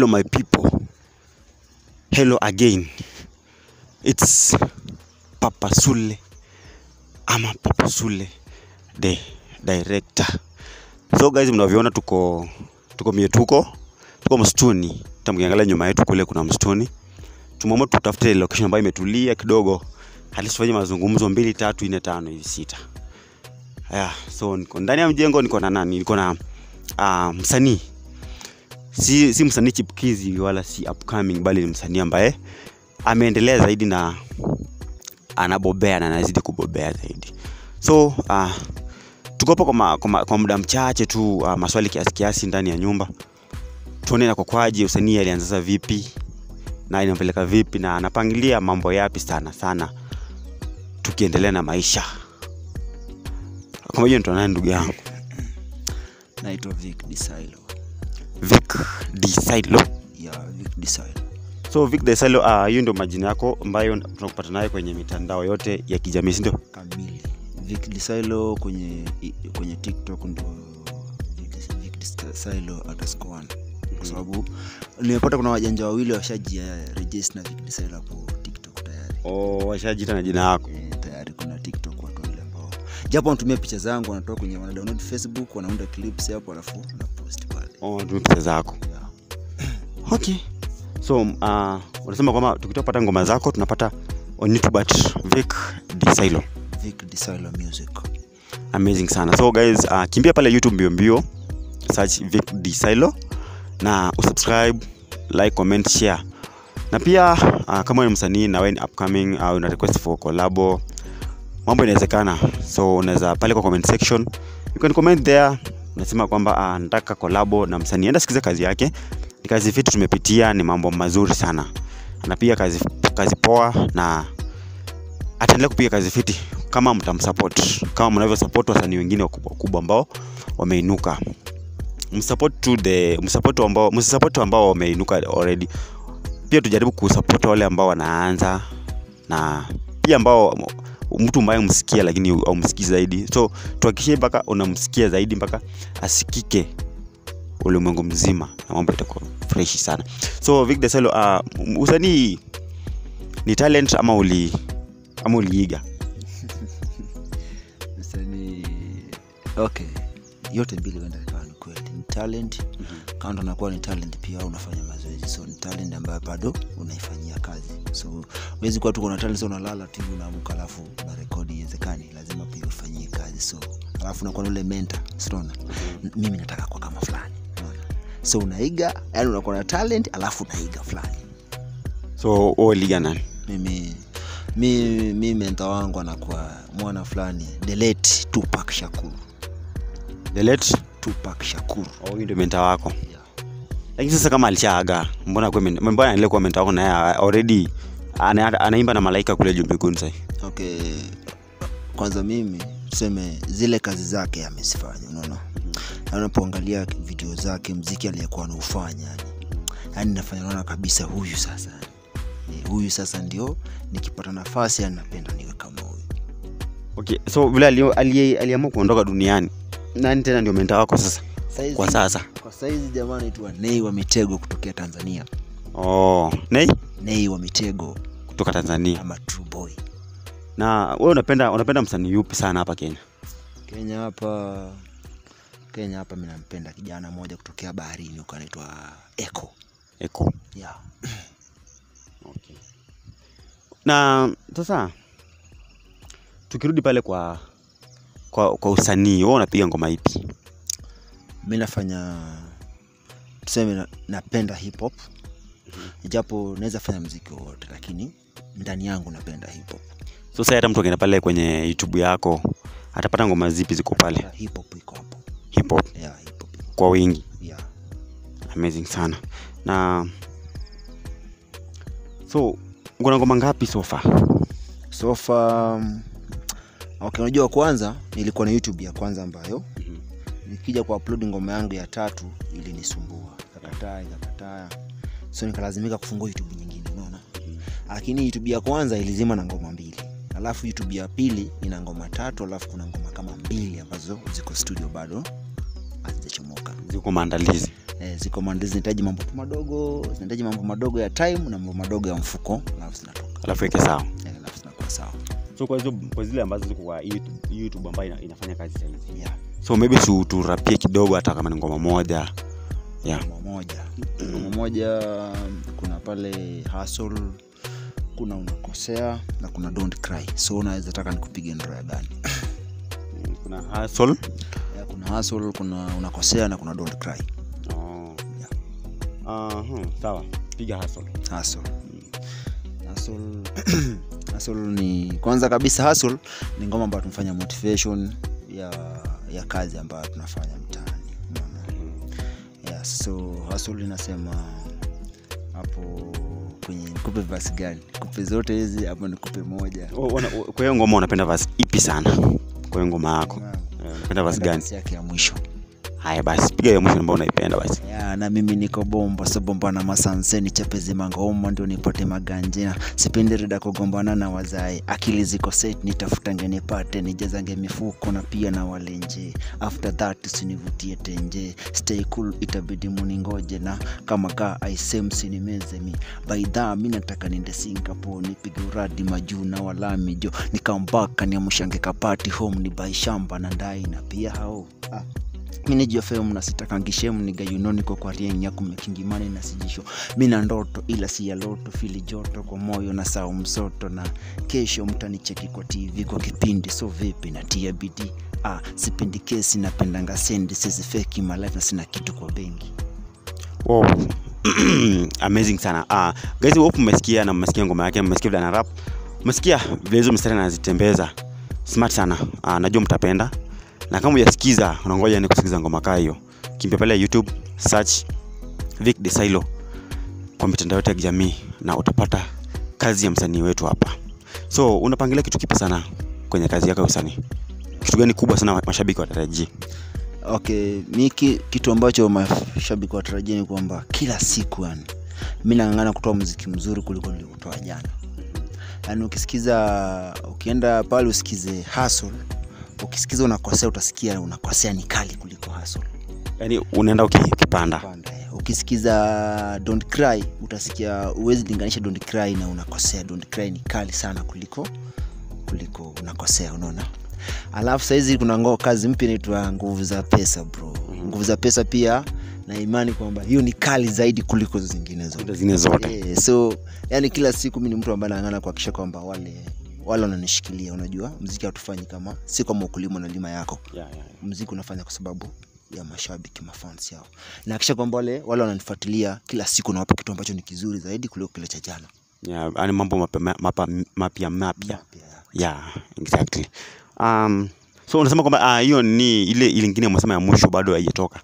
Hello my people. Hello again. It's Papa Sule. Ama Papa Sule, the director. So guys, mnavyoona tuko mietuko, tuko msituni. Mkiangalia nyuma yetu kule kuna msituni. Tumeamua tutafute location ambayo imetulia kidogo. Hadi tufanye mazungumzo 2 3 4 5 hivi 6. Yeah, so niko ndani ya mjengo, niko na nani? Niko na msanii. Si msanii chipukizi wala si upcoming, bali ni msanii ambaye ameendelea zaidi na anabobea na anazidi kubobea zaidi. So tuko hapo kwa muda mchache tu, maswali kiasi kiasi ndani ya nyumba. Tuone na kwa usanii alianza vipi na inampeleka vipi na anapangilia mambo yapi sana sana tukiendelea na maisha. Kwa hiyo ndio nani ndugu yangu? Naitwa Vic Desailo. Vic Desailo. Yeah, Vic Desailo. So Vic Desailo, hiyo ndio majina yako ambayo tunakupata nayo kwenye mitandao yote ya kijamii, si ndio? Kamili. Vic Desailo kwenye TikTok ndio Vic Desailo _1. Kwa sababu nimepata kuna wajanja wawili washaji register na Vic Desailo hapo TikTok tayari. Oh, washajiita na jina lako. Tayari kuna TikTok watu wale ambao japo wanatumia picha zangu, wanatoka kwenye wana download Facebook, wanaunda clips hapo alafu na post pale. Oh, wanatumia picha zako. Yeah. Okay. So unasema kwamba tukitopata ngoma zako tunapata on YouTube at Vic Desailo. Vic Desailo Music. Amazing sana. So guys, kimbia pale YouTube mbio mbio, search Vic Desailo na usubscribe, like, comment, share. Na pia kama ni msanii na wewe ni upcoming au una request for collabo, mambo inawezekana. So unaweza pale kwa comment section, you can comment there, unasema kwamba nataka collabo na msanii. Enda sikiza kazi yake. Ni kazi fiti tumepitia, ni mambo mazuri sana. Na pia kazi poa, na ataendelea kupiga kazi fiti kama mtamsupport, kama mnavyo support wasanii wengine wakubwa ambao wameinuka. Msupport ambao wameinuka already. Pia tujaribu kusupport wale ambao wanaanza, na pia ambao mtu ambaye umsikia lakini haumsikii zaidi. So tuhakikishe mpaka unamsikia zaidi mpaka asikike ulimwengu mzima, na mambo itakuwa fresh sana. So Vic Desailo, usanii ni talent ama uliiga? Usanii, okay, yote mbili huenda ikawa ni kweli. Ni talent. Kando na kuwa ni talent pia unafanya mazoezi. So ni talent ambayo bado unaifanyia kazi. So huwezi kuwa tu kuna talent, so unalala tu unaamka alafu una rekodi, haiwezekani. Lazima pia ufanyie kazi. So alafu unakuwa na ule mentor, unaona? Mimi nataka kuwa kama fulani, unaona? So unaiga, yani unakuwa na talent alafu unaiga fulani. So wewe uliiga nani? Mimi mentor wangu anakuwa mwana fulani, the late Tupac Shakur. The late Tupac Shakur. Oh, huyu ndio mentor wako. Yeah. Lakini sasa kama alishaaga, mbona anaendelea kuwa mentor wako na yeye already anaimba na malaika kule juu mbinguni sasa? Okay. Kwanza mimi tuseme zile kazi zake amezifanya, unaona? Na unapoangalia video zake, muziki aliyekuwa anaufanya, yani nafanya naona kabisa huyu sasa. Huyu sasa ndio nikipata nafasi yani napenda niwe kama huyu. Okay, so vile aliamua kuondoka duniani, nani tena ndio mentor wako sasa? Saizi, kwa sasa. Kwa saizi jamani anaitwa Nay wa Mitego kutokea Tanzania. Oh, Nay? Nay wa Mitego kutoka Tanzania. Ama True Boy. Na wewe unapenda msanii yupi sana hapa Kenya? Kenya hapa mimi nampenda kijana mmoja kutokea baharini huko anaitwa Eko. Eko. Yeah. Okay. Na sasa tukirudi pale kwa usanii, wewe unapiga ngoma ipi? Mimi nafanya, tuseme napenda hip hop. Japo naweza fanya muziki wote, lakini ndani yangu napenda hip hop. So sasa hata mtu akienda pale kwenye YouTube yako atapata ngoma zipi ziko pale? Yeah, hip hop iko hapo. Hip hop. Yeah, hip hop. Kwa wingi. Yeah. Amazing sana. Na so kuna ngoma ngapi so far? So far, okay, unajua kwanza nilikuwa na YouTube ya kwanza ambayo nikija ku upload ngoma yangu ya 3 ilinisumbua. Ikakataa. So nikalazimika kufungua YouTube nyingine, unaona? Lakini YouTube ya kwanza ilizima na ngoma 2. Alafu YouTube ya pili ina ngoma 3, alafu kuna ngoma kama 2 ambazo ziko studio bado hazijachomoka. Ziko maandalizi. Ziko maandalizi, zinahitaji mambo madogo, zinahitaji mambo madogo ya time na mambo madogo ya mfuko, alafu zinatoka. Alafu weke sawa. Alafu zinakuwa sawa. So kwa zile ambazo ziko kwa YouTube ambayo inafanya kazi sasa hizi. Yeah. So maybe turapie kidogo hata kama ni ngoma moja. Yeah. Ngoma moja kuna pale Hustle, kuna Unakosea na kuna Don't Cry. So unaweza taka nikupige ndro ya gani? Kuna Hustle. Yeah, kuna Hustle, kuna Unakosea na kuna Don't Cry. Oh. Yeah. Sawa. Piga Hustle. Hustle ni kwanza kabisa, Hustle ni ngoma ambayo tunafanya motivation ya kazi ambayo tunafanya mtaani. Yeah, so Hustle inasema hapo kwenye nikupe verse gani? Nikupe zote hizi hapo nikupe moja. Kwa hiyo ngoma unapenda verse ipi sana? Kwa hiyo ngoma yako. Unapenda verse gani? Verse yake ya mwisho. Haya basi, piga ya mwisho ambayo unaipenda basi. Ya, na mimi niko bomba, so bomba na masanseni chapezi mangoma ndio nipate maganjina. Sipendi rida kugombana na wazae. Akili ziko set nitafutange nipate, nijazange mifuko na pia na walenje. After that usinivutie tenje. Stay cool itabidi muningoje na kama ka I same sinimeze mi. By that mimi nataka niende Singapore nipige uradi majuu na walami jo. Nikambaka niamshange kapati home ni buy shamba na ndai na pia hao. Mimi ni FM na sitakangishem ni gayo niko kwa rien ya kumekingimani na sijisho. Mimi na ndoto ila si ya loto, fili joto kwa moyo na sao msoto na kesho mtanicheki kwa TV kwa kipindi so vipi na tia bidii. Sipendi kesi napendanga sendi, sisi fake my life na sina kitu kwa benki. Wow. Amazing sana. Guys, hope mmesikia na mmesikia ngoma yake, mmesikia vile ana rap. Mmesikia vile hizo mstari anazitembeza. Smart sana. Najua mtapenda. Na kama hujasikiza, unangoja ni kusikiza ngoma kaa hiyo, kimbia pale YouTube, search Vic Desailo kwa mitandao yote ya kijamii na utapata kazi ya msanii wetu hapa. So unapangilia kitu kipi sana kwenye kazi yako ya usanii? Kitu gani kubwa sana mashabiki watarajie? Okay, mimi kitu ambacho mashabiki watarajie ni kwamba kila siku yani mimi nang'ang'ana kutoa muziki mzuri kuliko nilivyotoa jana. Yaani ukisikiza, ukienda pale usikize Hustle, ukisikiza Unakosea utasikia Unakosea ni kali kuliko Hustle. Yaani unaenda ukipanda. Ukisikiza Don't Cry utasikia huwezi linganisha Don't Cry na Unakosea. Don't Cry ni kali sana kuliko Unakosea, unaona? Alafu saizi kuna kazi mpya inaitwa Nguvu za Pesa bro. Nguvu za Pesa pia na imani kwamba hiyo ni kali zaidi kuliko zingine zote. Zingine zote. So yani kila siku mimi ni mtu ambaye naangana kuhakikisha kwamba wale wananishikilia. Unajua muziki hatufanyi kama si kama ukulima na lima yako. Yeah. Muziki unafanya kwa sababu ya mashabiki, mafans yao. Na hakikisha kwamba wale wananifuatilia kila siku nawapa kitu ambacho ni kizuri zaidi kuliko kile cha jana. Yeah, yani mambo mapya. Yeah, exactly. So unasema kwamba hiyo ni ile nyingine umesema ya mwisho bado haijatoka.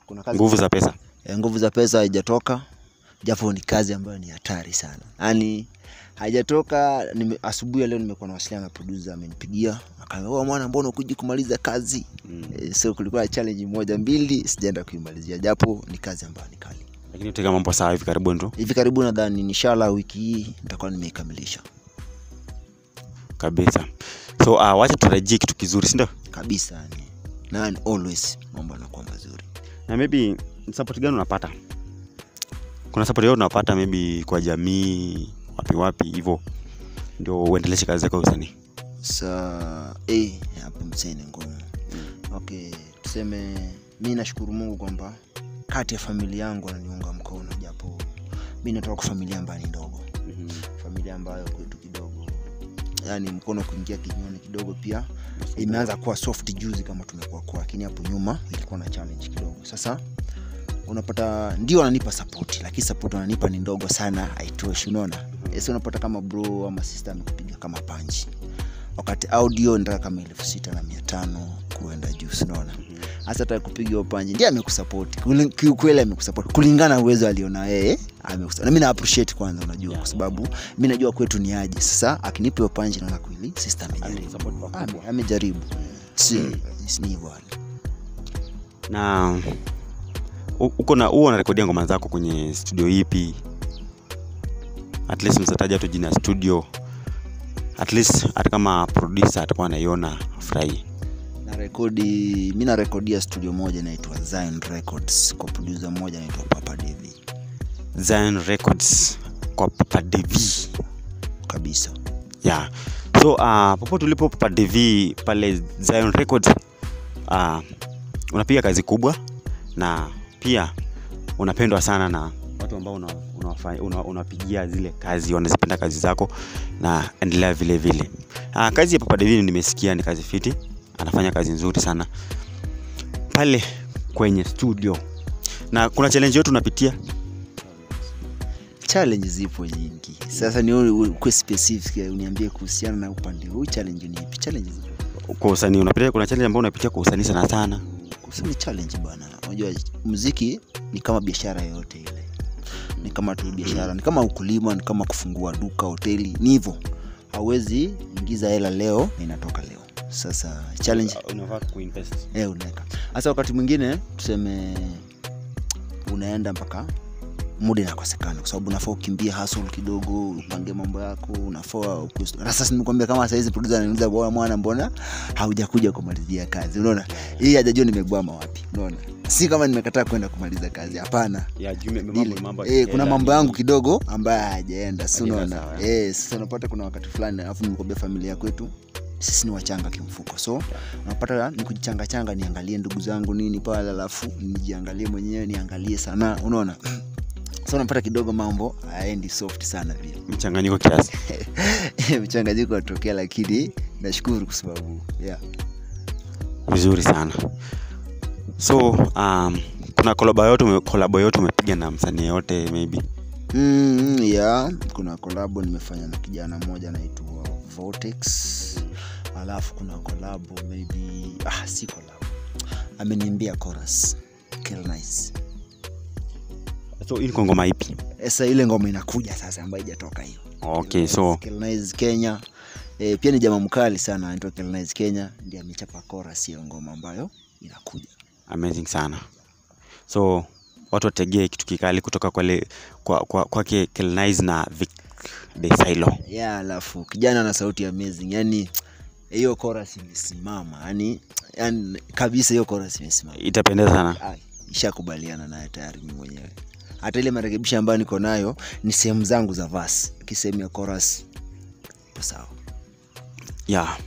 Kuna kazi Nguvu za Pesa. Nguvu za Pesa haijatoka. Japo ni kazi ambayo ni hatari sana. Yaani haijatoka. Asubuhi leo nimekuwa nawasiliana na producer, amenipigia akaniambia, "Oh mwana, mbona ukuje kumaliza kazi?" So kulikuwa na challenge moja mbili sijaenda kuimalizia, japo ni kazi ambayo ni kali. Lakini utaweka mambo sawa hivi karibuni tu. Hivi karibuni nadhani inshallah wiki hii nitakuwa nimeikamilisha. Kabisa. So wacha tutarajie kitu kizuri, si ndio? Kabisa yani. Na always mambo yanakuwa mazuri. Na maybe support gani unapata? Kuna support yote unapata maybe kwa jamii, wapi hivyo ndio uendeleshe kazi yako usanii? Hapo msanii ngumu. Okay, tuseme mimi nashukuru Mungu kwamba kati ya familia yangu wananiunga mkono, japo mimi natoka kwa familia ambayo ni ndogo. Familia ambayo kwetu kidogo yani mkono kuingia kinywani kidogo pia imeanza kuwa soft juzi kama tumekuwa kwa, lakini hapo nyuma ilikuwa na challenge kidogo. Sasa unapata ndio wananipa support, lakini support wananipa ni ndogo sana, haitoshi, unaona? Sasa unapata kama bro ama sister amekupiga kama punch. Wakati audio nataka kama 6,500 kuenda juu, unaona? Hasa hata kupiga punch ndiye amekusupport. Kiukweli amekusupport kulingana na uwezo aliona yeye, amekusupport. Na mimi na appreciate kwanza, unajua, kwa sababu mimi najua kwetu ni aje. Sasa akinipa hiyo punch naona kweli sister amejaribu. Amejaribu. Si ni hivyo. Na uko na huo unarekodia ngoma zako kwenye studio ipi? At least msataja tu jina studio. At least hata kama producer atakuwa anaiona furahi. Na Narekodi, mimi narekodia studio moja inaitwa Zion Records kwa producer mmoja anaitwa Papa Devi. Zion Records kwa Papa Devi kabisa. Yeah. So popote ulipo Papa Devi pale Zion Records, unapiga kazi kubwa na pia unapendwa sana na watu ambao unapigia zile kazi, wanazipenda kazi zako, na endelea vile vile. Kazi ya Papa Devi nimesikia ni kazi fiti, anafanya kazi nzuri sana pale kwenye studio. Na kuna challenge yote unapitia? Challenge zipo nyingi. Sasa ni uwe specific, uniambie kuhusiana na upande huu challenge ni ipi? Challenge zipo. Kwa usanii unapitia, kuna challenge ambayo unapitia kwa usanii sana sana? Usanii challenge bana. Unajua muziki ni kama biashara yoyote ile. Ni kama tu biashara, ni kama ukulima, ni kama kufungua duka, hoteli, ni hivyo. Hauwezi ingiza hela leo na inatoka leo. Sasa challenge unafaa kuinvest. Unaweka. Sasa wakati mwingine tuseme unaenda mpaka muda inakosekana kwa sababu unafaa ukimbie hustle kidogo, upange mambo yako, unafaa. Sasa nimekwambia kama saizi producer ananiuliza bwana mwana mbona haujakuja kumalizia kazi? Unaona? Hii hajajua nimegwama wapi. Unaona? Si kama nimekataa kwenda kumaliza kazi, hapana. Mambo kuna mambo yangu kidogo ambayo hayajaenda, si unaona? Sasa unapata kuna wakati fulani alafu nimekwambia familia kwetu sisi ni wachanga kimfuko. So unapata ni kujichanga changa, niangalie ndugu zangu nini pale, alafu nijiangalie mwenyewe, niangalie sana, unaona? So unapata kidogo mambo hayaendi soft sana vile. Mchanganyiko kiasi. Mchanganyiko unatokea, lakini nashukuru kwa sababu yeah. Vizuri sana. So kuna collab yote umepiga na msanii yote maybe? Yeah, kuna collab nimefanya na kijana mmoja anaitwa Vortex. Alafu kuna collab maybe si collab. Ameniimbia chorus. Kill Nice. So ile ngoma ipi? Sasa ile ngoma inakuja sasa ambayo haijatoka hiyo. Okay, so Kill Nice Kenya. Pia ni jamaa mkali sana anaitwa Kill Nice Kenya, ndiye amechapa chorus hiyo ngoma ambayo inakuja. Amazing sana. So watu wategee kitu kikali kutoka kwake Kill Nice na Vic Desailo. Yeah, alafu kijana ana sauti amazing. Yaani hiyo chorus imesimama. Yaani kabisa hiyo chorus imesimama. Itapendeza sana. Nishakubaliana naye tayari mimi mwenyewe. Hata ile marekebisho ambayo niko nayo ni sehemu zangu za verse, kisehemu ya chorus sawa. Yeah.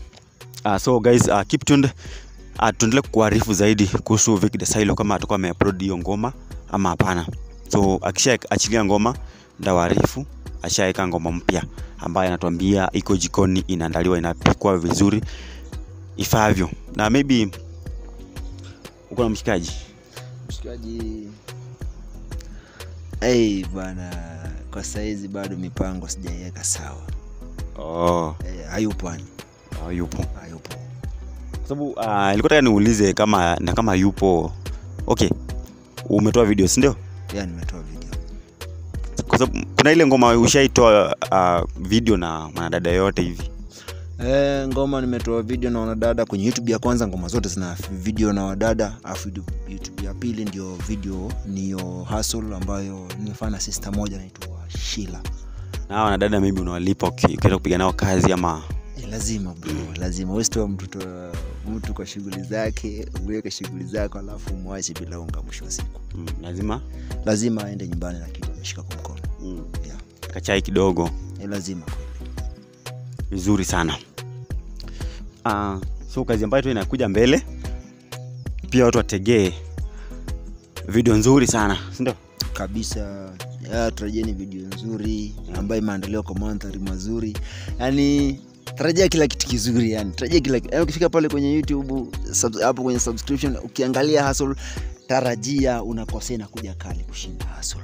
So guys, keep tuned. Tuendelee kuarifu zaidi kuhusu Vic Desailo kama atakuwa ameupload hiyo ngoma ama hapana. So akishaachilia ngoma ndawaarifu, ashaeka ngoma mpya ambayo anatuambia iko jikoni, inaandaliwa, inapikwa vizuri ifaavyo. Na maybe uko na mshikaji? Mshikaji bana, kwa saizi bado mipango sijaiweka sawa. Hayupo yani. Hayupo. Hayupo. Kwa sababu nilikuwa nataka niulize kama yupo. Okay. Umetoa video, si ndio? Yeah, nimetoa video. Kwa sababu kuna ile ngoma ushaitoa video na mwanadada yote hivi. Ngoma nimetoa video na wanadada kwenye YouTube ya kwanza, ngoma zote zina video na wadada. Alafu YouTube ya pili ndio video niyo hustle ambayo nimefanya sister moja anaitwa Sheila. Na wanadada maybe unawalipa ukienda kupiga nao kazi ama? Lazima bro, lazima. Wewe sio mtu kwa shughuli zake, uweke shughuli zako alafu muache bila unga mwisho wa siku. Lazima lazima aende nyumbani na kitu ameshika kwa mkono. Yeah. Kachai kidogo. Lazima kweli. Vizuri sana. So kazi ambayo tu inakuja mbele pia watu wategee video nzuri sana, si ndio? Kabisa. Tarajia video nzuri ambayo imeandaliwa kwa mandhari mazuri. Yaani tarajia kila kitu kizuri yani. Tarajia kila kitu. Ukifika pale kwenye YouTube hapo kwenye subscription ukiangalia hustle, tarajia unakosea na kuja kali kushinda hustle.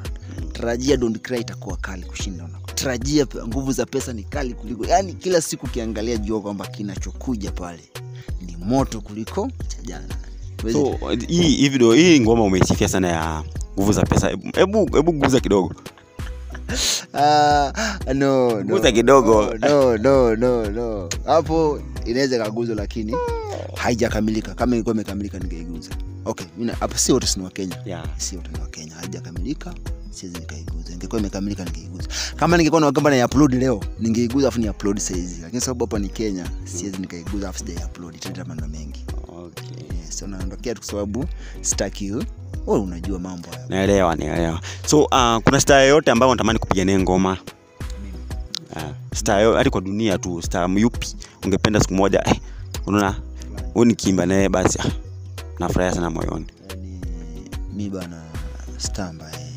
Tarajia Don't Cry itakuwa kali kushinda unako. Tarajia nguvu za pesa ni kali kuliko. Yaani kila siku ukiangalia jua kwamba kinachokuja pale ni moto kuliko cha jana. So hii video, hii ngoma umeisifia sana ya nguvu za pesa. Hebu guza kidogo. No. Guza kidogo. No. Hapo inaweza kuguzwa lakini haijakamilika. Kama ingekuwa imekamilika ningeiguza. Okay, mimi hapo si wote ni wa Kenya. Yeah. Si wote ni wa Kenya. Haijakamilika, siwezi nikaiguza. Ingekuwa imekamilika ningeiguza. Kama ningekuwa na kwamba na upload leo, ningeiguza afu ni upload saizi. Lakini sababu hapa ni Kenya, siwezi nikaiguza afu sija upload. Italeta mambo mengi. Okay. So naondokea tu kwa sababu sitaki. Wewe unajua mambo haya. Naelewa. So kuna star yoyote ambayo unatamani kupiga naye ngoma? Mimi. Star yoyote hadi kwa dunia tu, star yupi ungependa siku moja unaona wewe nikiimba naye basi nafurahia sana moyoni? Yaani mimi bana, star ambaye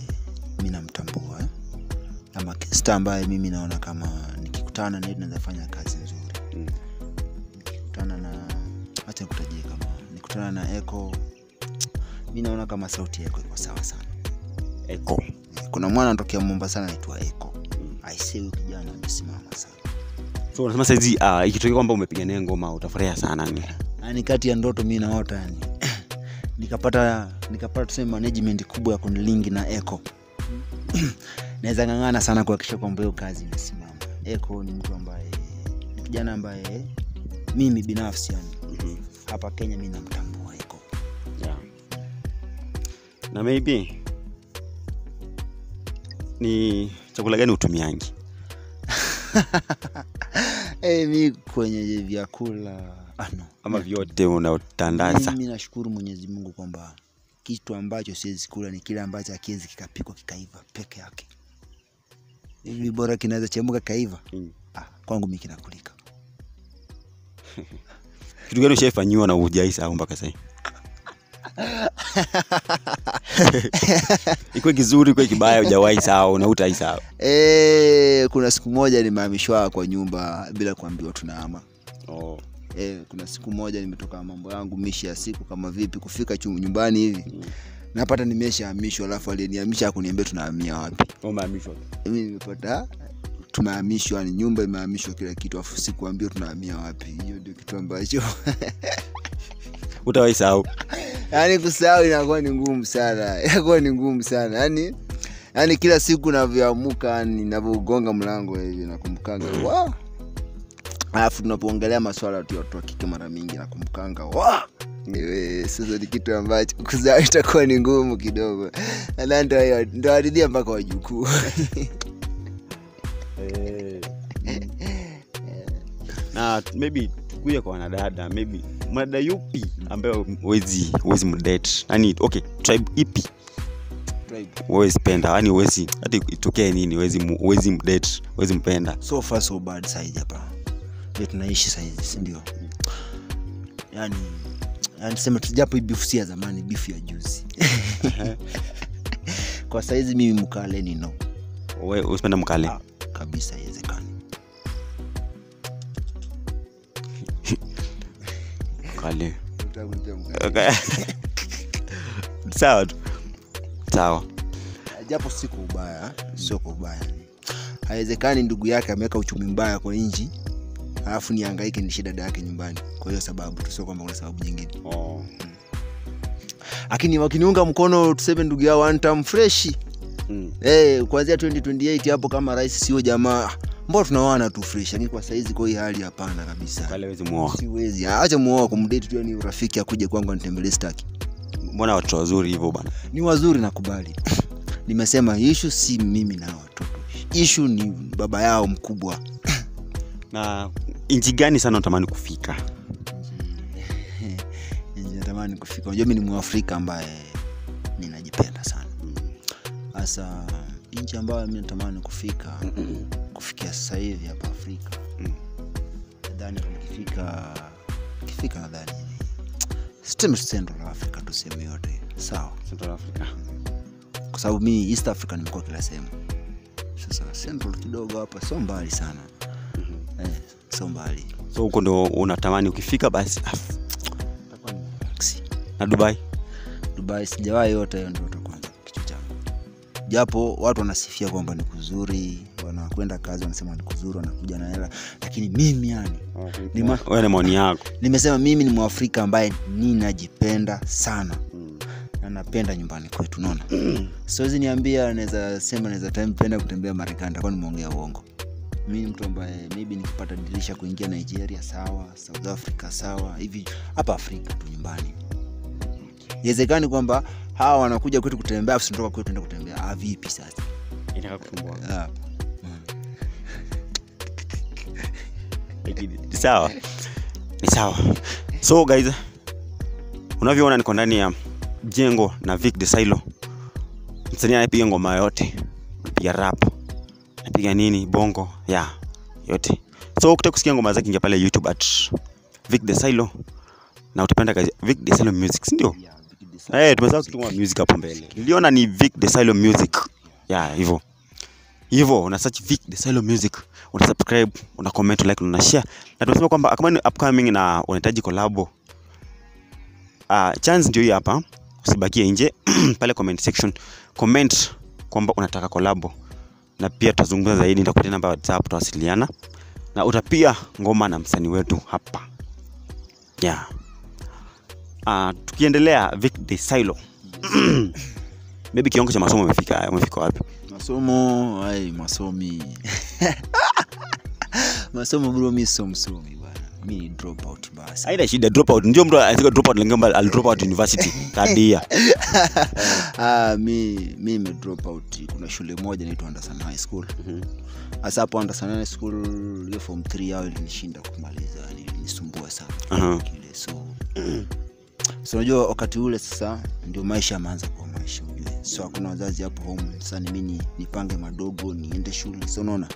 mimi namtambua ama star ambaye mimi naona kama nikikutana naye tunaweza fanya kazi nzuri. Nikikutana na, acha nikutajie, kama nikutana na Eko, mimi naona kama sauti yako iko sawa sana. Eko. Kuna mwana anatokea Mombasa anaitwa Eko. I say huyu kijana amesimama sana. So unasema saizi ikitokea kwamba umepiga naye ngoma utafurahia sana ni? Yaani kati ya ndoto mimi naota yani. Nikapata tuseme management kubwa ya kunilingi na Eko. Naweza ngangana sana kuhakikisha kwamba hiyo kazi inasimama. Eko ni mtu ambaye ni kijana ambaye mimi binafsi yani hapa Kenya mimi namtambua Eko. Yeah. Na maybe ni chakula gani utumiangi? Mimi kwenye vyakula no. Ama vyote unaotandaza? Mimi nashukuru Mwenyezi Mungu kwamba kitu ambacho siwezi kula ni kile ambacho hakiwezi kikapikwa kikaiva peke yake. Hivi bora kinaweza chemka kaiva. Kwangu mimi kinakulika. Kitu gani ushafanyiwa na hujaisahau mpaka sasa? Iko kizuri kwa kibaya hujawahi sahau na hutaisahau. Kuna siku moja nimehamishwa kwa nyumba bila kuambiwa tunahama. Kuna siku moja nimetoka mambo yangu mishi ya siku kama vipi kufika nyumbani hivi. Napata nimeshahamishwa, alafu alinihamisha hakuniambia tunahamia wapi. Umehamishwa? Mimi nimepata tumehamishwa, ni nyumba imehamishwa kila kitu, alafu sikuambiwa tunahamia wapi. Hiyo ndio kitu ambacho utawahi sahau. Yaani kusahau inakuwa ni ngumu sana. Inakuwa ni ngumu sana. Yaani kila siku ninavyoamka, yani ninavyogonga mlango hivi nakumbukanga. Wa. Alafu tunapoongelea masuala tu ya watu wa kike mara mingi nakumbukanga. Wa. Sasa ni kitu ambacho kusahau itakuwa ni ngumu kidogo. Na ndio hadithi mpaka wajukuu. Na maybe kuja kwa wanadada, maybe mwanadada yupi ambaye huwezi mdate? Yaani okay, tribe ipi? Tribe. Huwezi penda, yaani huwezi hata itokee nini, huwezi mdate, huwezi mpenda. So far so bad side hapa. Ndio tunaishi saizi, si ndio? Yaani tuseme tujapo beef si ya zamani, beef ya juzi. Kwa saizi mimi mkale ni no. Wewe usipenda mkale? Kabisa haiwezekani. Mkale. Okay. Sawa. Sawa. Japo si kwa ubaya, sio kwa ubaya. Haiwezekani ndugu yake ameweka uchumi mbaya kwa nchi, alafu nihangaike ni shida dada yake nyumbani. Kwa hiyo sababu tu, sio kwamba kuna sababu nyingine. Lakini wakiniunga mkono tuseme ndugu yao one time fresh. Kuanzia 2028 hapo kama rais sio jamaa, mbona tunaoana tu fresh. Lakini kwa saizi kwa hii hali hapana kabisa. Pale huwezi muoa. Siwezi. Acha muoa kumdate tu, ni rafiki akuje kwangu anitembelee sitaki. Mbona watu wazuri hivyo bana? Ni wazuri nakubali. Nimesema issue si mimi na watoto. Issue ni baba yao mkubwa. Na nchi gani sana unatamani kufika? Nchi natamani kufika. Unajua mimi ni Mwafrika ambaye ninajipenda sana. Sasa nchi ambayo mimi natamani kufika kufikia sasa hivi hapa Afrika. Nadhani nikifika nadhani sitemi Central Africa, tuseme yote. Sawa, Central Africa. Kwa sababu mimi East Africa nimekuwa kila sehemu. Sasa Central kidogo hapa sio mbali sana. Sio mbali. So huko ndo unatamani ukifika basi itakuwa ni relax. Na Dubai? Dubai sijawahi yote, hiyo ndio kwanza kichwa changu. Japo watu wanasifia kwamba ni kuzuri, wanakwenda kazi wanasema ni kuzuri, wanakuja na hela, lakini mimi yani wewe na maoni yako. Nimesema mimi ni Mwafrika ambaye ninajipenda sana. Na napenda nyumbani kwetu, unaona. Siwezi niambia naweza sema naweza penda kutembea Marekani, kwa nimeongea uongo. Mimi ni mtu ambaye maybe nikipata dirisha kuingia Nigeria sawa, South Africa sawa, hivi hapa Afrika tu nyumbani. Inawezekani kwamba hawa wanakuja kwetu kutembea afu tunatoka kwetu tunaenda kutembea. Vipi sasa? Inataka kusumbua. Lakini sawa. Ni sawa. So guys, Unavyoona niko ndani ya jengo na Vic the Silo. Msanii anapiga ngoma yote, anapiga rap, anapiga nini, bongo, yeah, yote. So ukitaka kusikia ngoma zake ingia pale YouTube at Vic the Silo na utapenda kazi Vic the Silo Music, si ndio? Yeah, Vic the Silo. Tumesahau kutuma music hapo mbele. Niliona ni Vic the Silo Music. Yeah, hivyo. Hivyo una search Vic the Silo Music, una subscribe, una comment, like, una share. Na tunasema kwamba kama ni upcoming na unahitaji collab, chance ndio hii hapa. Usibakie nje pale comment section, comment kwamba unataka collab, na pia tutazungumza zaidi, nitakupatia namba ya WhatsApp, tutawasiliana na utapia ngoma na msanii wetu hapa. Yeah. Tukiendelea Vic the Silo. Maybe kiwango cha masomo umefika wapi? Masomo, masomi. Masomo bro, mimi sio msomi bwana. Mimi ni drop out basi. Haina shida, drop out. Ndio mtu anataka drop out, lingamba al drop out university third year. Mimi nime drop out. Kuna shule moja inaitwa Anderson High School. Sasa hapo Anderson High School hiyo form 3 yao ilinishinda kumaliza, ilinisumbua sana. Kile so unajua wakati ule sasa ndio maisha yameanza kuwa maisha ujue. So hakuna wazazi hapo home. Sasa ni mimi nipange madogo niende shule. So unaona.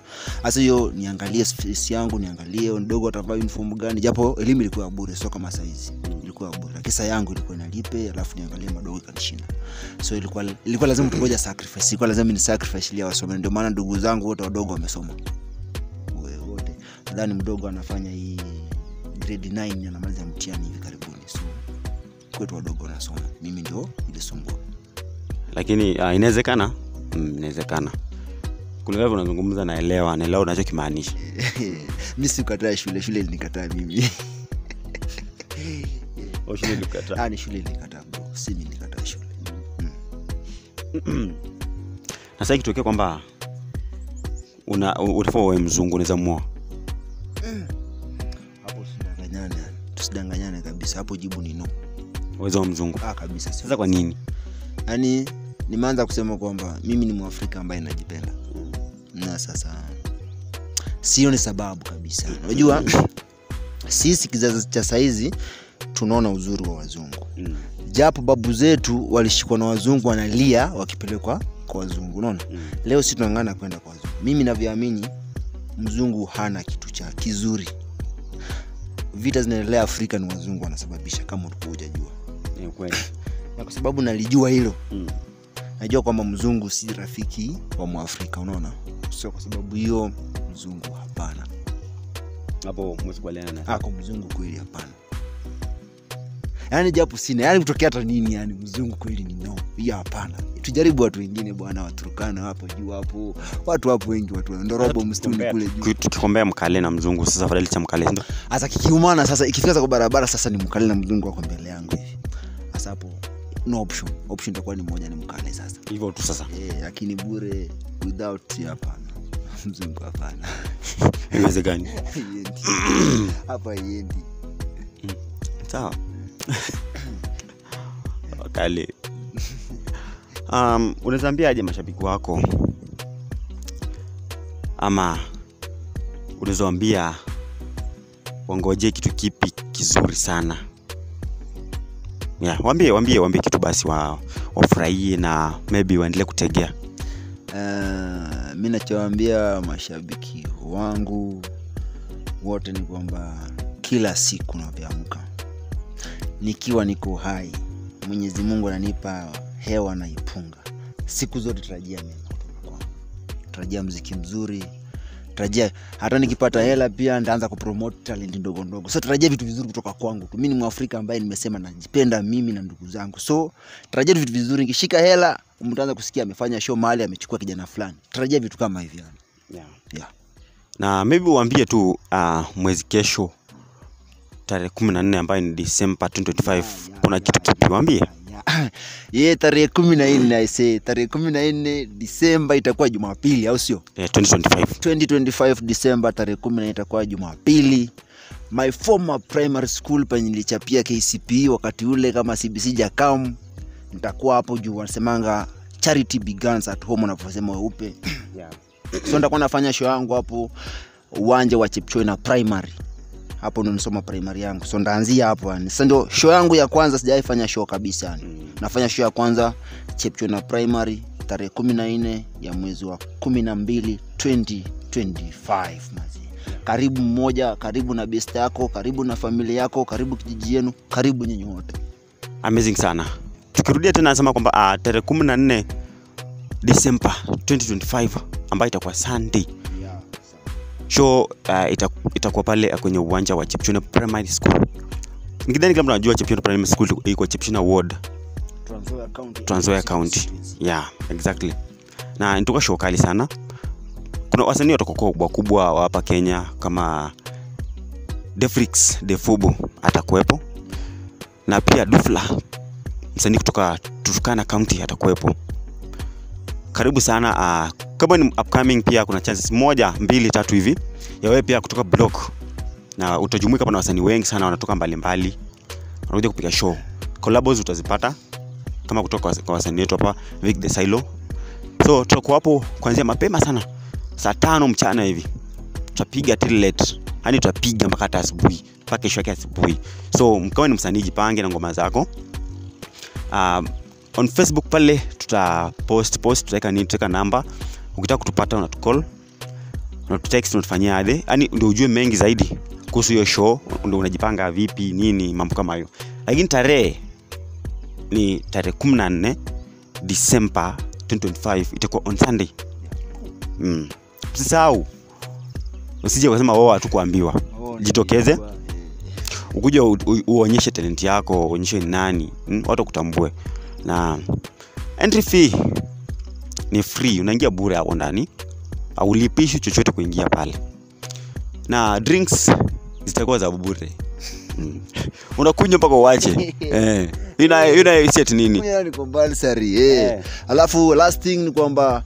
Sasa hiyo niangalie space yangu, niangalie mdogo atavaa uniform gani, japo elimu ilikuwa bure, sio kama saizi. Ilikuwa bure. Kisa yangu ilikuwa inalipe, alafu niangalie madogo ikanishinda. So ilikuwa lazima tungoja sacrifice. Ilikuwa lazima ni sacrifice ili wasome. Ndio maana ndugu zangu wote wadogo wamesoma. Wote. Nadhani mdogo anafanya hii grade 9 anamaliza mtihani hivi karibuni. So kwetu wadogo wanasoma. Mimi ndio nilisumbua. Lakini inawezekana. Inawezekana. Kulingana vile unazungumza naelewa unachokimaanisha. Mimi sikukataa shule, shule ilinikataa mimi. Shule ilikataa. Ni shule ilikataa bro. Si mimi nilikataa shule. Na sasa ikitokea kwamba unafaa uwe mzungu unaweza muoa. Hapo tusidanganyane. Tusidanganyane kabisa. Hapo jibu ni no. Uwezo wa mzungu. Kabisa. Sasa kwa nini? Yaani nimeanza kusema kwamba mimi ni Mwafrika ambaye najipenda. Na sasa sio ni sababu kabisa. Unajua sisi kizazi cha saizi tunaona uzuri wa wazungu. Japo babu zetu walishikwa na wazungu wanalia wakipelekwa kwa wazungu, unaona? Leo sisi tunang'ana kwenda kwa wazungu. Mimi ninavyoamini mzungu hana kitu cha kizuri. Vita zinaendelea Afrika ni wazungu wanasababisha, kama ulikuwa hujajua. Ni kweli. Na kwa sababu nalijua hilo. Najua kwamba mzungu si rafiki wa Mwafrika, unaona? Sio kwa sababu hiyo mzungu hapana. Hapo msikubaliana na. Kwa mzungu kweli hapana. Yaani japo sina, yaani kutokea hata nini, yaani mzungu kweli ni no. Hiyo hapana. Tujaribu watu wengine bwana, Waturkana hapo juu hapo. Watu hapo wengi, watu Ndorobo msituni kule juu. Tukikombea mkale na mzungu sasa afadhali cha mkale, ndio. Sasa kikiumana sasa ikifika kwa barabara sasa ni mkale na mzungu wako mbele yangu hivi. Sasa hapo no option. Option itakuwa ni moja, ni mkale sasa. Hivyo tu sasa. Lakini bure without hapana. Mzungu hapana. Haiwezekani. Hapa yendi. Sawa. Wakali. Unaweza ambia aje mashabiki wako? Ama unaweza ambia wangoje kitu kipi kizuri sana? Yeah, waambie kitu basi wafurahie na maybe waendelee kutegea. Mimi nachowaambia mashabiki wangu wote ni kwamba kila siku ninapoamka nikiwa niko hai, Mwenyezi Mungu ananipa hewa na ipunga. Siku zote tarajia mema kutoka kwangu. Tarajia muziki mzuri, tarajia hata nikipata hela pia nitaanza kupromote talent ndogo ndogo. So tarajia vitu vizuri kutoka kwangu. Mimi ni Mwafrika ambaye nimesema najipenda mimi na ndugu zangu. So tarajia vitu vizuri, nikishika hela mtaanza kusikia amefanya show mahali, amechukua kijana fulani. Tarajia vitu kama hivi yani. Yeah. Na maybe uambie tu mwezi kesho tarehe 14 ambayo ni December 2025 kuna kitu kipi waambie? Yeye tarehe 14 I say tarehe 14 December itakuwa Jumapili, au sio? 2025. 2025 December tarehe 14 itakuwa Jumapili. My former primary school penye nilichapia KCPE wakati ule kama CBC Jakam, nitakuwa hapo juu. Wanasemanga charity begins at home wanaposema weupe. So nitakuwa nafanya show yangu hapo uwanja wa Chepchoina Primary. Hapo ndo nisoma primary yangu. So ndaanzia hapo yani. Sasa ndio show yangu ya kwanza, sijaifanya show kabisa yani. Nafanya show ya kwanza Chepchona Primary tarehe 14 ya mwezi wa 12 2025 mazi. Karibu mmoja, karibu na best yako, karibu na familia yako, karibu kijiji yenu, karibu nyinyi wote. Amazing sana. Tukirudia tena nasema kwamba tarehe 14 December 2025 ambayo itakuwa Sunday. Show itakuwa pale kwenye uwanja wa Chepchuna Primary School. Nikidhani kama unajua Chepchuna Primary School iko Chepchuna Ward, Trans Nzoia County. Yeah, exactly. Na nitoka show kali sana. Kuna wasanii watakokuwa kubwa wa hapa Kenya kama Defrix Defubo atakuwepo. Na pia Dufla msanii kutoka Turkana County atakuwepo. Karibu sana. Kama ni upcoming pia kuna chances 1, 2, 3 hivi ya wewe pia kutoka block, na utajumuika hapa na wasanii wengi sana wanatoka mbalimbali wanakuja kupiga show. Collabs utazipata kama kutoka kwa wasanii wetu hapa Vic the Silo. So tutakuwa hapo kuanzia mapema sana saa 5 mchana hivi, tutapiga till late, yani tutapiga mpaka hata asubuhi, mpaka kesho yake asubuhi. So kama ni msanii jipange na ngoma zako. On Facebook pale tuta post tutaweka nini, tutaweka namba. Ukitaka kutupata unatucall, unatutext, unatufanyia aje, yani ndio ujue mengi zaidi kuhusu hiyo show, ndio unajipanga vipi nini mambo kama hayo. Lakini tarehe ni tarehe 14 December 2025, itakuwa on Sunday. Usisahau, usije kusema wao hatukuambiwa. Jitokeze ukuje uonyeshe talent yako, uonyeshe ni nani, watu kutambue. Na entry fee ni free, unaingia bure hapo ndani, haulipishi chochote kuingia pale. Na drinks zitakuwa za bure. Unakunywa mpaka uache. Ina set nini? Ni compulsory. Alafu last thing ni kwamba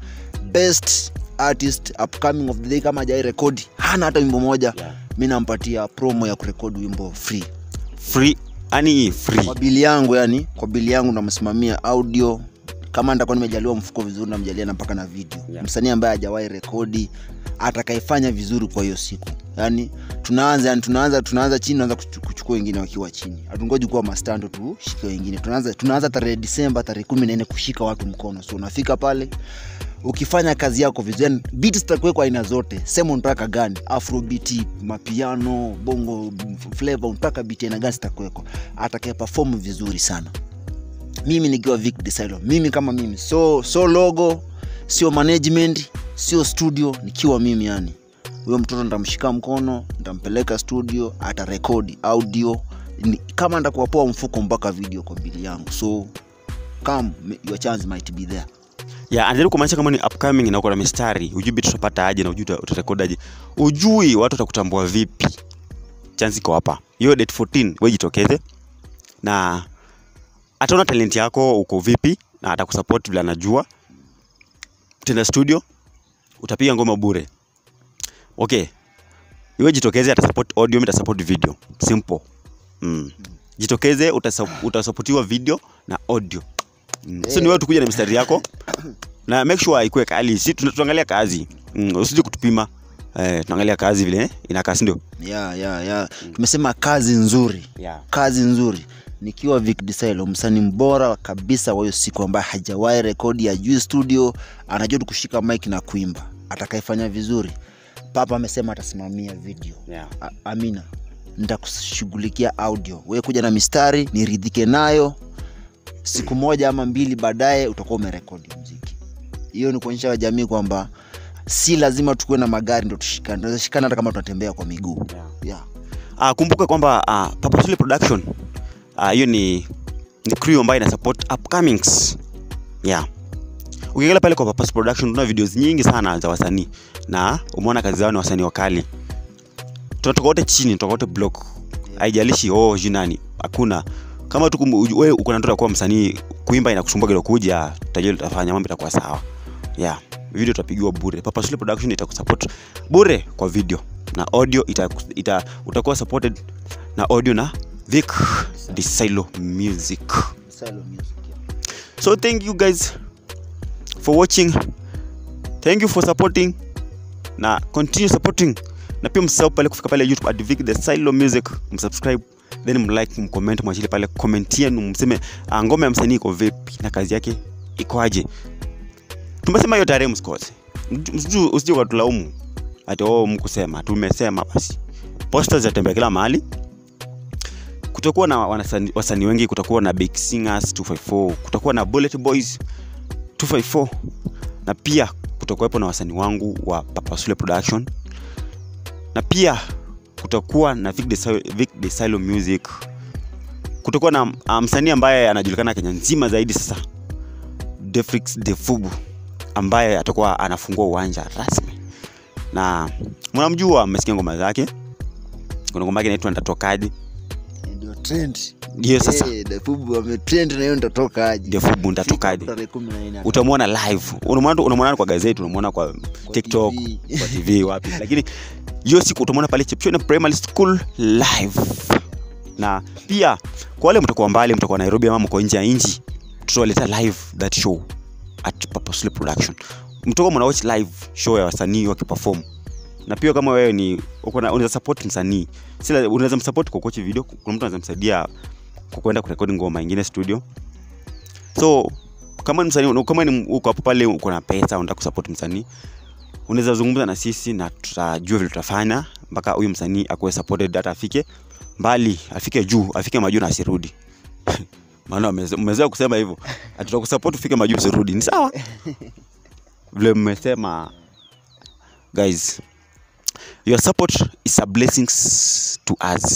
best artist upcoming of the day kama hajai record hana hata wimbo moja, mimi nampatia promo ya kurekodi wimbo free. Free, yani free. Kwa bili yangu yani, kwa bili yangu namsimamia audio. Kama nitakuwa nimejaliwa mfuko vizuri namjalia na mpaka na video. Msanii ambaye hajawahi rekodi atakayefanya vizuri kwa hiyo siku. Yani tunaanza chini, tunaanza kuchukua wengine wakiwa chini. Hatungoji kuwa mastando tu shika wengine. Tunaanza tarehe Disemba tarehe 14 kushika watu mkono. So unafika pale ukifanya kazi yako vizuri, beats zitakuwa aina zote. Sema unataka gani? Afrobeat, mapiano, bongo flavor, unataka beat aina gani zitakuwekwa. Atakaye perform vizuri sana. Mimi nikiwa Vic Desilo, mimi kama mimi, so logo, sio management, sio studio, nikiwa mimi yani. Huyo mtoto nitamshika mkono, nitampeleka studio, atarekodi audio, kama nitakuwa poa mfuko mpaka video kwa bili yangu. So come, your chance might be there. Yeah, anajaribu kumaanisha kama ni upcoming na uko na mistari, hujui beat utapata aje na hujui utarekodi aje, hujui watu watakutambua vipi. Chance iko hapa. Hiyo date 14 wewe jitokeze na ataona talent yako uko vipi na atakusupport vile anajua. Tenda studio utapiga ngoma bure. Okay. Wewe jitokeze, atasupport audio, mimi nitasupport video. Simple. Jitokeze, utasupportiwa video na audio. So ni wewe tukuja na mistari yako na make sure ikuwe kali. Si tunaangalia kazi. Usije kutupima. Tunaangalia kazi vile inakaa, si ndio? Yeah. Tumesema kazi nzuri. Kazi nzuri. Nikiwa Vic Desilo, msanii mbora kabisa wa hiyo siku ambaye hajawahi rekodi ya juu studio, anajua kushika mic na kuimba. Atakayefanya vizuri, Papa amesema atasimamia video. Amina, nitakushughulikia audio. Wewe kuja na mistari niridhike nayo. Siku moja ama mbili baadaye utakuwa umerekodi muziki. Hiyo ni kuonyesha jamii kwamba si lazima tukue na magari ndio tushikane. Tunaweza shikana hata kama tunatembea kwa miguu. Kumbuka kwamba Papa Sule Production, hiyo ni crew ambayo ina support upcomings. Ukiangalia pale kwa Papa Sule Production tuna videos nyingi sana za wasanii na umeona kazi zao ni wasanii wakali. Tunatoka wote chini, tunatoka wote block. Haijalishi jinani, hakuna. Kama tu wewe uko na ndoto kuwa msanii, kuimba inakusumbua kidogo, kuja tutajua tutafanya mambo itakuwa sawa. Video tutapigiwa bure. Papa Sule Production itakusupport bure kwa video na audio, utakuwa supported na audio na Vic Desilo Music. So thank you guys for watching. Thank you for supporting. Na continue supporting. Na pia msisahau pale kufika pale YouTube at Vic the Silo Music, msubscribe, then mlike, mcomment, mwachilie pale comment yenu, mseme ngoma ya msanii iko vipi na kazi yake iko aje. Tumesema hiyo tarehe msikose. Usije ukatulaumu ati oh mkusema, tumesema basi. Posters zitatembea kila mahali. Kutakuwa na wasanii wengi, kutakuwa na Big Singers 254, kutakuwa na Bullet Boys 254, na pia kutakuwepo na wasanii wangu wa Papa Sule Production, na pia kutakuwa na Vic the Silo Music. Kutakuwa na msanii ambaye anajulikana Kenya nzima zaidi sasa, Defrix Defubu, ambaye atakuwa anafungua uwanja rasmi. Na mnamjua, mmesikia ngoma zake. Kuna ngoma yake inaitwa Nitatokaje. Ndio trend. Ndio sasa. Defubu ametrend na hiyo nitatokaje. Defubu nitatokaje. Tarehe 14. Utamuona live. Unamuona kwa gazeti, unamuona kwa TikTok, TV. Kwa TV wapi. Lakini hiyo siku utamuona pale Chepchone Primary School live. Na pia kwa wale mtakuwa mbali, mtakuwa Nairobi ama mko nje ya nchi, tutawaleta live that show at Papa Sule Production. Mtakuwa mna watch live show ya wasanii wakiperform. Na pia kama wewe ni uko na unaweza support msanii, sila unaweza msupport kwa coach video, kuna mtu anaweza msaidia kwa kwenda kurekodi ngoma nyingine studio. So kama ni msanii, kama ni uko hapo pale uko na pesa unataka kusupport msanii, unaweza zungumza na sisi na tutajua vile tutafanya mpaka huyu msanii akuwe supported, hata afike mbali, afike juu, afike majuu na asirudi. Maana mmezoea kusema hivyo, tutakusupport ufike majuu usirudi. Ni sawa vile mmesema guys. Your support is a blessing to us.